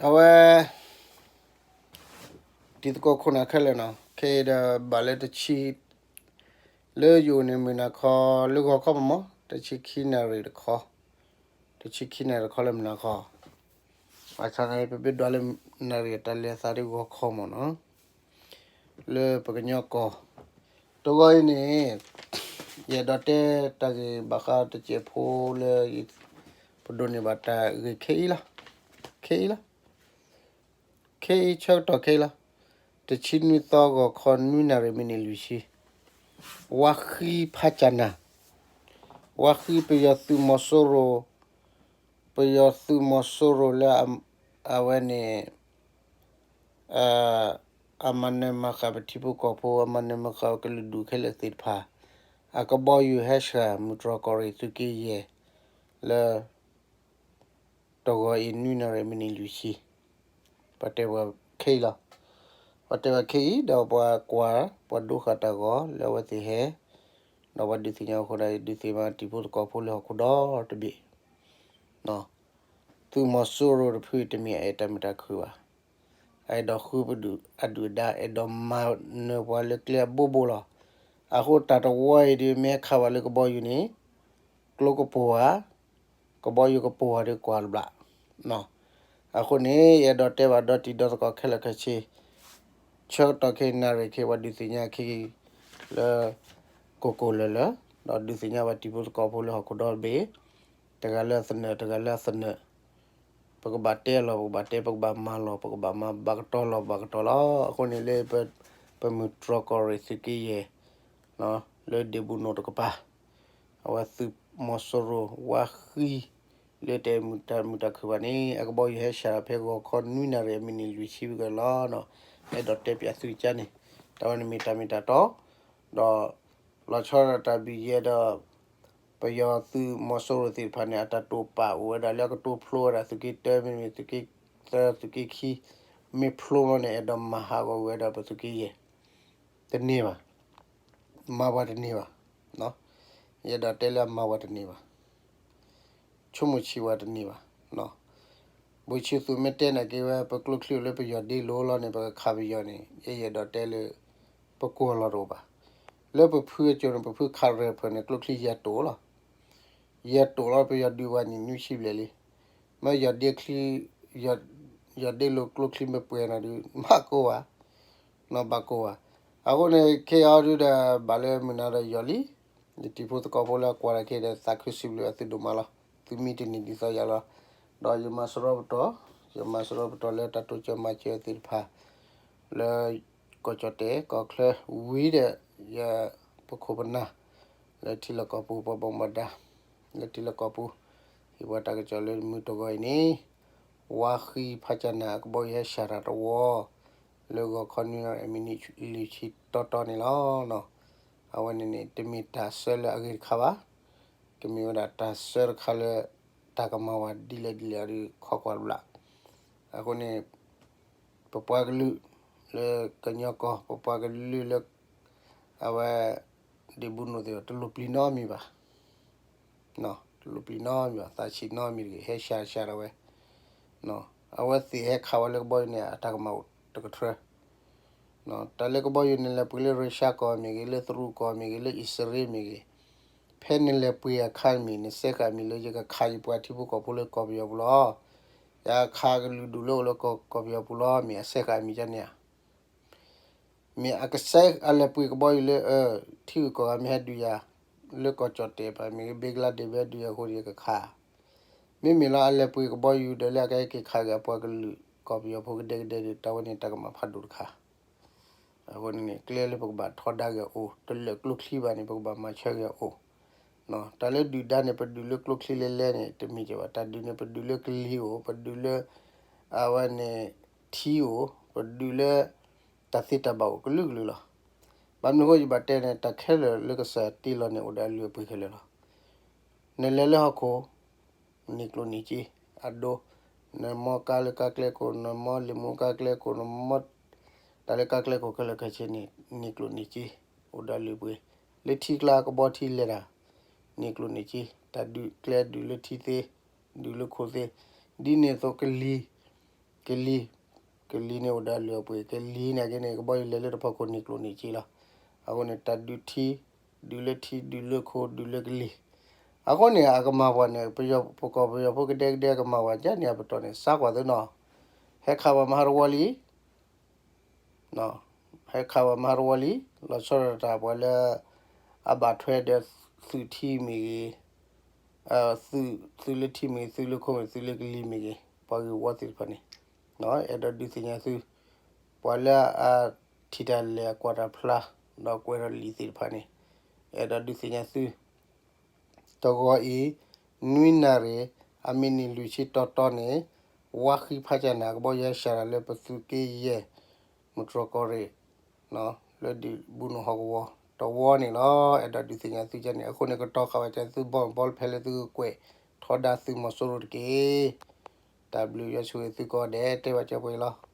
အဝဲ တံၤသကိးခိၣ်နၢ်ခဲလၢာ်နီၤ, ခဲအံၤဒီးဘၣ်လၢတဆံ လၢယအိၣ်န့ၣ်မုၢ်နၤခီ လၢဂီၤခီမးမး တဆံခံနၣ်ရံၣ်တခီ, တဆံခံနၣ်ရံၣ်တခီလၢမုၢ်နၤခီ, ဘၣ်ဆၣ်န့ၣ် ပဘၣ်ဒွးလၢနၣ်ရံၣ်အတၢ်လဲၤသးဒ်ဂီၤခီမးနီၤ, လၢပကညီကီၢ်, တဂီၤအံၤန့ၣ် ယအဲၣ်ဒိးတဲတၢ်ဂ့ၢ်ဘၣ်ဃးတစဲးဖိလၢ ပဒိးန့ၢ်ဘၣ်တၢ်ဂ့ၢ်ခဲအံၤလီၤ, ခဲအံၤလီၤ. ခဲအံၤဆၢကတီၢ်ခဲအံၤလီၤ. တဆံနွံသီဂီၤခီနွံနၣ်ရံၣ်မံးနံးလွံၢ်ဆံ, ဝါဃံဖးကၠနၤ, ဝါဃံပယီၤသုးမီၤစိရိၤ, ပယီၤသုးမီၤစိရိၤလၢအဝဲန့ၣ် အမၤနၢၤမၤဃၣ်ပထံဖိကီၢ်ဖိ အမၤနၢၤမၤဃၣ်ကလုာ်ဒူၣ်ခဲလၢာ်သ့ၣ်တဖၣ် အကဘီယူၤဟဲဆှၣ်မုၢ်တြီၢ်ကီၢ်ရ့ၣ်သုးက့ယဲၢ် လၢ တဂီၤအံၤနွံနၣ်ရံၣ်မံးနံးလွံၢ်ဆံ, ပှၤတဲဝဲခဲအံၤလီၤ. ပှၤတဲဝဲခဲအံၤ ဒီးပှၤကွၢ် ပှၤဒိဃာ်တၢ်ဂီၤလၢအဝဲသ့ၣ်ဟဲ, ဒီးပှၤဒုးသ့ၣ်ညါအဃိဒီး ဒုးသ့ၣ်ညါတံၤဖိသကိးဖိလၢဟီၣ်ခိၣ်ဒီတဘ့ၣ် သုးမီၤစိရိၤတဖုတမ့ၢ်အအဲၣ်တၢ်မုာ်တၢ်ခုၣ်ဘၣ်. အအဲၣ်ဒိးဃုပဒုၣ်အဒုၣ်အဒါ အဲၣ်ဒိးမၤနၢၤပှၤလၢကျဲအဘိဘိလီၤ. အဃိတၢ်တဝီအံၤဒုး မ့ၢ်ဟဲခးဝဲလၢကဘီယူၤန့ၣ် ကျိကပိာ်ဧါ, ကဘီယူၤကပိာ်ဧါဒုးကွၢ်တဘျီ. အဃိန့ၣ် ယအဲၣ်ဒိးတဲဘၣ်ဒီတံၤဒီသကိးခဲလၢာ်ခဲဆ့ ဆၢကတီၢ်ခဲအံၤနၣ်ရံၣ်ခဲအံၤ ပှၤဒုးသ့ၣ်ညါခဲအံၤ လၢ ကိၢ်ကိၢ်လၢၤလၢၤ, ဒီးဒုးသ့ၣ်ညါဘၣ်တံၤဖိသကိးဖိလၢဟီၣ်ခိၣ်ဒီတဘ့ၣ်, တဂၤလၢအသနၢၣ် တဂၤလၢအသနၢၣ်, ပကဘၣ်တဲလီၤ ပကဘၣ်တဲ ပကဘၣ်မၤလီၤ ပကဘၣ်မၤဘၣ်ကတီၤလီၤ ဘၣ်ကတီၤလီၤ. အဃိန့ၣ်လၢ ပမုၢ်တြီၢ်ကီၢ်ရ့ၣ်သုးက့ယဲၢ် လၢဒ့ၣ်ဘူနိၣ်တကပၤ အဝဲသုးမီၤစိရိၤဝါဃံ လၢတအဲၣ်မုာ်တၢ်မုာ်တၢ်ခုၣ်ဘၣ်န့ၣ် အကဘီယူၤဟဲဆှၣ်ဖဲဂီၤခီနွံနၣ်ရံၣ်အမံးနံးလွံၢ်ဆံဝံၤကလီၤနီၤ. အဲၣ်ဒိးတဲပၠးသုကါန့ၣ် တၢ်ဝဲန့ၣ်မ့ၢ်တၢ်မ့ၢ်တၢ်တီ, ဒီး လီၤဆီဒၣ်တၢ်ဘံၣ်ယဲဒီး ပယီၤသုးမီၤစိရိၤသ့ၣ်တဖၣ်န့ၣ် အတၢ်တိာ်ပာ်အိၣ်ဝဲဒၣ်လၢအကတိၤဖျိဝဲဒၣ်သုးက့တၢ မ့တမ့ၢ်သုးက့သၢ သုးက့ခံ မ့ၢ်ဖျိလီၤန့ၣ် အဲၣ်ဒိးမၤဟးဂီၤဝဲဒၣ်ပသုးက့ယဲၢ် တန့ၢ်ဘၣ်, မၤပှၤတန့ၢ်ဘၣ်, ယအဲၣ်ဒိးတဲလၢအမၤပှၤတန့ၢ်ဘၣ်, ဆိကမိၣ်ဆံးပှၤတန့ၢ်ဘၣ်. ဘိၣ်ဆံသူးမ့ၢ်တဲနာ်က့ဝဲ ပကျိချံအိၣ်လၢပယီၤဒ့လိၤလီၤန့ၣ် ပကခးပယီၤန့ၣ် ယအဲၣ်ဒိးတဲလၢ ပကိၢ်လီၤတအိၣ်ဘၣ်. လၢပဖုအစိၤန့ၣ် ပဖုခးရဲၣ်ဖၢၣ်န့ၣ် ကျိချံယဲၢ်တိာ်လီၤ. ယဲၢ်တိာ်လီၤ ပယီၤဒုးပှၤန့ၣ် နွံဆံဘျဲၣ်လံ. မ့ၢ်ယီၤဒ့ချံ, ယီၤဒ့လိၤကျိချံမ့ၢ်ပှဲၤနီၤဒုး ဘၣ်ကိၢ်ဘၣ်, နီၤဘၣ်ကိၢ်ဘၣ်. အဃိန့ၣ် ခဲအံၤဒုးဒီး ဘၣ်လၢမုၢ်နၤဒီးယီၤလံ. ယတံၤဖိသကိးဖိလၢအကွၢ်တၢ်ခဲဒီး သးခုစံးဘျုးအသုဒိၣ်မးလီၤ. သုမံတနံၤဒ်သိးယၤလီၤ. ဒီးယမၤစရီပတီၢ်, ယမၤစရီပတီၢ်လၢတၢ်တိစၢၤမၤစၢၤသ့ၣ်တဖၣ် လၢ ကီၢ်ကၠီၣ်တဲာ်ကီၢ်ချၢဝံၤဒီး ယပခိၣ်ပနၢ် လၢထံလီၢ်ကီၢ်ပူၤ ပှၤဘၣ်မူဘၣ်ဒါ လၢထံလီၢ်ကီၢ်ပူၤ ဟ့ၣ်ပှၤတၢ်ကစီၣ်လၢမုၢ်တဂီၤအံၤန့ၣ် ဝါဃံဖးကၠနၤအကဘီယူၤဟဲဆှၣ်တၢ်တဝီ လၢဂီၤခီနွံနၣ်ရံၣ်မံးနံးလွံၢ်ဆံတီတီန့ၣ်လီၤ. အဝဲန့ၣ်န့ၣ် တမ့ၢ်တၢ်ဆၢလၢအဂ့ၤတခါဘၣ်. ကမ့ၢ်ဝဲဒၣ်တၢ်ဆၢတခါလၢ တၢ်ကမၤဝဲဒ်လဲၣ်ဒ်လဲၣ်ဒီး ခိးကွၢ်တဘျီ. အဃိန့ၣ် ပပှၤကလုာ်လၢကညီကီၢ် ပပှၤကလုာ်လၢ အဝဲ ဒ့ၣ်ဘူနိၣ်သ့ၣ် တလိၣ်ပျံၤနီတမံၤဘၣ်. တလိၣ်ပျံၤနီတမံၤဘၣ်, သးဆံးနီတမံၤတဂ့ၤ, ဟဲဆှၣ်ဆှၣ်ဒၣ်ဝဲ. အဝဲသ့ၣ်ဟဲခးဝဲလၢကဘီယူၤန့ၣ် အတၢ်ကမၣ်အိၣ်တကထြၢ. တၢ်လၢကဘီယူၤန့ၣ် လဲၤပှ့ၤလၢရၢရှါကီၢ်မ့ၢ်ဂ့ၤ, လၢသရူးကီၢ်မ့ၢ်ဂ့ၤ, လၢအံၣ်စရ့လးမ့ၢ်ဂ့ၤ, ဖဲနလဲၤပှ့ၤအခါမ့ၢ် နစဲဃာ်မံၤလၢ ယကခးယပှၤထံဖိကီၢ်ဖိလၢကီၢ်ပယီၤပူၤလီၤ. ယကခးကလုာ်ဒူၣ်လၢအိၣ်လၢကီၢ်ပယီၤပူၤလီၤ မ့ၢ်အစဲဃာ်မံၤကန့ၣ်ဧါ. မ့ၢ်အကစဲအလဲၤပှ့ၤကဘီယူၤလၢ ထံဂုၤကီၢ်ဂၤမ့ၢ်ဟဲဒုးယၤ လၢကီၢ်ကၠီၣ်တဲာ်ပၤမ့ၢ်ဂ့ၤ, ဘ့ကလါဒ့းမ့ၢ်ဟဲဒုးယၤအဃိဒီး ယကခး. မ့မ့ၢ်လၢအလဲၤပှ့ၤကဘီယူၤဒီး လၢအကဟဲက့ၤခးက့ၤအပှၤကလုာ်ကီၢ်ပယီၤဖိကဒဲကဒဲဒီး တၢ်ဝဲန့ၣ်တၢ်ကမၣ်ဖးဒိၣ်တခါ. အဃိန့ၣ်န့ၣ် ကျဲလၢပကဘၣ်ထီဒါက့ၤအအိၣ်, တလၢာ်ကျိချံဘၣ်န့ၣ် ပကဘၣ်မၤဆၢက့ၤအအိၣ်. တၢ်လၢဒုၣ်ဒါန့ၣ် ပဒုးလၢကျိချံလဲၤလဲၤန့ၣ် တမ့ၢ်ကဲဘၣ်. တၢ်ဒုးန့ၣ် ပဒုးလၢကလံၤအိၣ်, ပဒုးလၢ အဝဲန့ၣ် ထံအိၣ်, ပဒုးလၢ တၢ်သ့တၢ်ဘၣ်အိၣ်ကလုာ်ကလုာ်လီၤ. ဘၣ်မနုၤအဃိယဘၣ်တဲန့ၣ် တၢ်ခဲလၢာ်လၢကစၢ်ယွၤတ့လီၤန့ၣ် အိၣ်ဒီးအလုၢ်အပှ့ၤခဲလၢာ်လီၤ. နလဲၤလၢဟီၣ်ခိၣ် န့ၢ်ကျိၣ်န့ၢ်စ့ အဒိ, နမီကါလၢကါကျဲခိၣ်, နမီလ့ၣ်မူကါကျဲခိၣ်, နမီ တၢ်လၢကါကျဲခိၣ်ခဲလၢာ်ခဲဆ့န့ၣ် န့ၢ်ကျိၣ်န့ၢ်စ့ အိၣ်ဒီးအလုၢ်အပှ့ၤ. လၢထံကျါကဘီထံလဲၤတၢ် န့ၢ်ကျိၣ်န့ၢ်စ့ တၢ်ဒုးကျဲဒုးလၢထံသ့, ဒုးလၢခိၣ်သ့, ဒ်န့ၣ်အသိးကလံၤ ကလံၤ, ကလံၤန့ၣ်အိၣ်ဒီးအလုၢ်အပှ့ၤ, ကလံၤန့ၣ်က့န့ၣ် ကဘီယူၤလဲၤလၢတဖီခိၣ်န့ၣ်ကျိၤန့ၣ်က့လီၤ. အဃိန့ၣ် တၢ်ဒုးထံ, ဒုးလၢထံ, ဒုးလၢခိ, ဒုးလၢကလံၤ. အဃိန့ၣ် အကမၤပှၤန့ၣ် ပယီၤပကီၢ်ပယီၤဖိကဒဲကဒဲကမၤပှၤကန့ၣ်အပတီၢ်န့ၣ် စးကွၢ်သုနီၤ, ဟဲခးပှၤမဟါတဝီလံ ဟဲခးပှၤမဟါတဝီလံ, လီၤဆီဒၣ်တၢ်ပှၤလၢ အဘၣ်ထွဲဒီးသုးထံမ့ၢ်ဂ့ၤ, သုးလၢထံမ့ၢ်ဂ့ၤ, သုးလၢခိမ့ၢ်ဂ့ၤ, သုးလၢကလံၤမ့ၢ်ဂ့ၤ, ပှၤဂ့ၢ်ဝီသ့ၣ်တဖၣ်န့ၣ်, အဲၣ်ဒိးဒုးသ့ၣ်ညါသု, ပှၤလၢအထံၣ်တၢ်လဲၤကွၢ်တၢ်ဖျါ, ဒီးကွဲးထီၣ်လံာ်သ့ၣ်တဖၣ်န့ၣ်, အဲၣ်ဒိးဒုးသ့ၣ်ညါသု တဂီၤအံၤ နွံနၣ်ရံၣ် အမံးနံးလွံၢ်ဆံတီတီန့ၣ်, ဝါဃံဖးကၢ်န့ၣ် အကဘီယူၤဟဲစှၤတၢ်လၢပသုးက့ယဲၢ် မုၢ်တြီၢ်ကီၢ်ရ့ၣ် လၢဒံးဘူးနိၣ်ဟီၣ်ကဝီၤတဝီန့ၣ်လီၤ. အဲၣ်ဒိးဒုးသ့ၣ်ညါသုကန့ၣ် အဃိန့ၣ် ကတီၤဃာ်ဝဲကသုဘီမုၢ်ဘီလၢဖဲလၢသုကကွဲးထီဒါသုးမီၤစိရိၤတက့ၢ်. တၢ်ဘျုးယွၤဆိၣ်ဂ့ၤသုကိးဂၤဒဲး တဲဘၣ်ကၢပှဲၤလီၤ.